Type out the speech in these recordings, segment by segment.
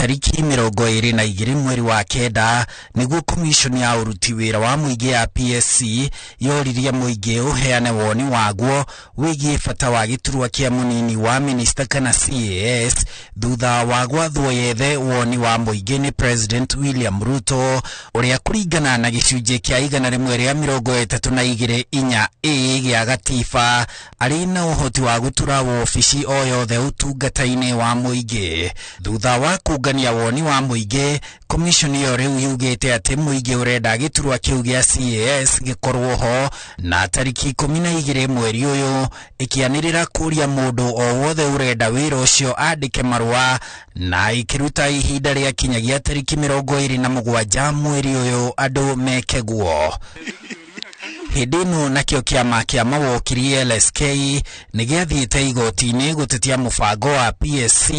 Tariki 22 mweri wa 9 nĩguo commission ya ũruti wĩra wa mũingĩ ya PSC yoririe mũingĩ ũheane woni waguo wĩgiĩ bata wa gĩturwa kĩa mũnini wa minista kana CAS thutha wa gwathwo yethe woni wa mũingĩ nĩ President William Ruto, ũrĩa kũringana na gĩcunjĩ kĩa 132 4 A gĩa gatiba arĩ na ũhoti wa gũtura wobici o yothe ũtungata-inĩ wa mũingĩ. Thutha wa kũngania woni wa mũingĩ, commission ĩyo rĩu yugĩte atĩ mũingĩ ũrenda gĩturwa kĩu gĩa CAS gĩkorwo ho, na tariki 12 mweri ũyũ ĩkĩanĩrĩra kũria mũndũ o wothe ũrenda wĩra ũcio andĩke marũa, na ĩkĩruta ihinda rĩa kinyagia tariki 27 mweri ũyũ andũ meke guo. Hĩndĩ ĩno nakĩo kĩama kĩa mawokiri LSK nĩ gĩathiĩte igoti-inĩ gũtetia mũbango wa PSC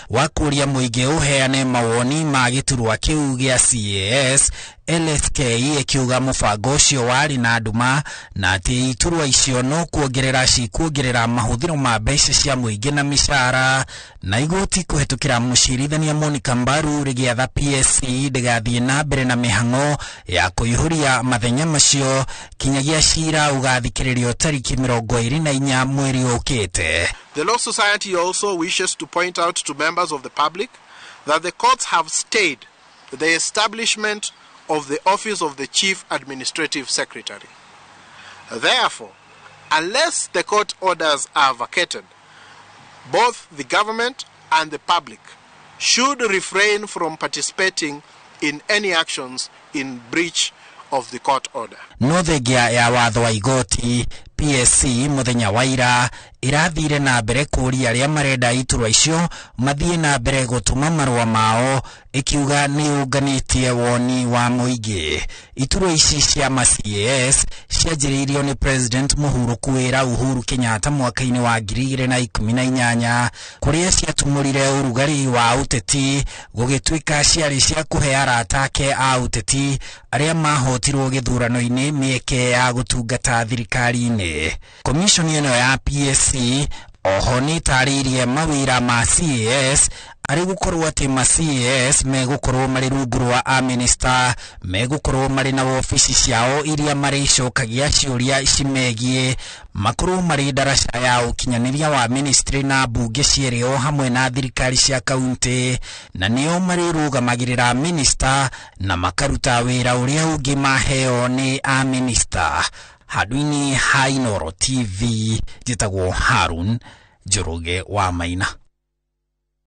wa kũria mũingĩ ũheane mawoni ma gĩturwa kĩu gĩa CAS. LSK ĩkiuga mũbango ũcio warĩ na nduma na atĩ iturwa icio no kuongerera cikuongerera mahũthĩro ma mbeca cia mũingĩ na mĩcara, na igoti kũhetũkĩra mũcirithania Monica Mbaru rĩgĩatha PSC ndĩgathiĩ na mbere na mĩhang'o ya kũihũria mathenya macio kinyagia cira ũgathikĩrĩrio tariki 24 mweri ũkĩte. The Law Society also wishes to point out to members of the public that the courts have stayed the establishment of the office of the Chief Administrative Secretary. Therefore, unless the court orders are vacated, both the government and the public should refrain from participating in any actions in breach of the court order. No thengia ya watho wa igoti, PSC muthenya wa ira irathire na mbere kũria arĩa marenda iturwa icio mathiĩ na mbere gũtũma marũa mao, ikiuga nĩ ũnganĩtie woni wa mũingĩ. Iturwa ici cia ma CAS cianjĩrĩirio nĩ President mũhurũku wĩra Uhuru Kenyatta mwaka-inĩ wa 2018, kũrĩa ciatumũrire ũrugarĩ wa ũteti gũgĩtuĩka ciarĩ cia kũhe arata ake a ũteti arĩa mahotirwo gĩthurano-inĩ mĩeke ya gũtungata thirikari-inĩ. Commission ĩno ya PSC oho nĩ ĩtarĩirie mawĩra ma CAS arĩ gũkorwo atĩ ma CAS megũkorwo marĩ rungu rwa amĩnĩsta, megũkorwo marĩ na wobici ciao iria marĩcokagia ciũria cimegiĩ, makorwo marĩ ndaraca ya ũkinyanĩria wa ministry na mbunge cierĩ o hamwe na thirikari cia kaunti, na nĩo marĩrũgamagĩrĩra minista na makaruta wĩra ũrĩa ũngĩ maheo nĩ amĩnĩsta. Handũ-inĩ ha Inooro TV, njĩtagwo Harun Njoroge wa Maina.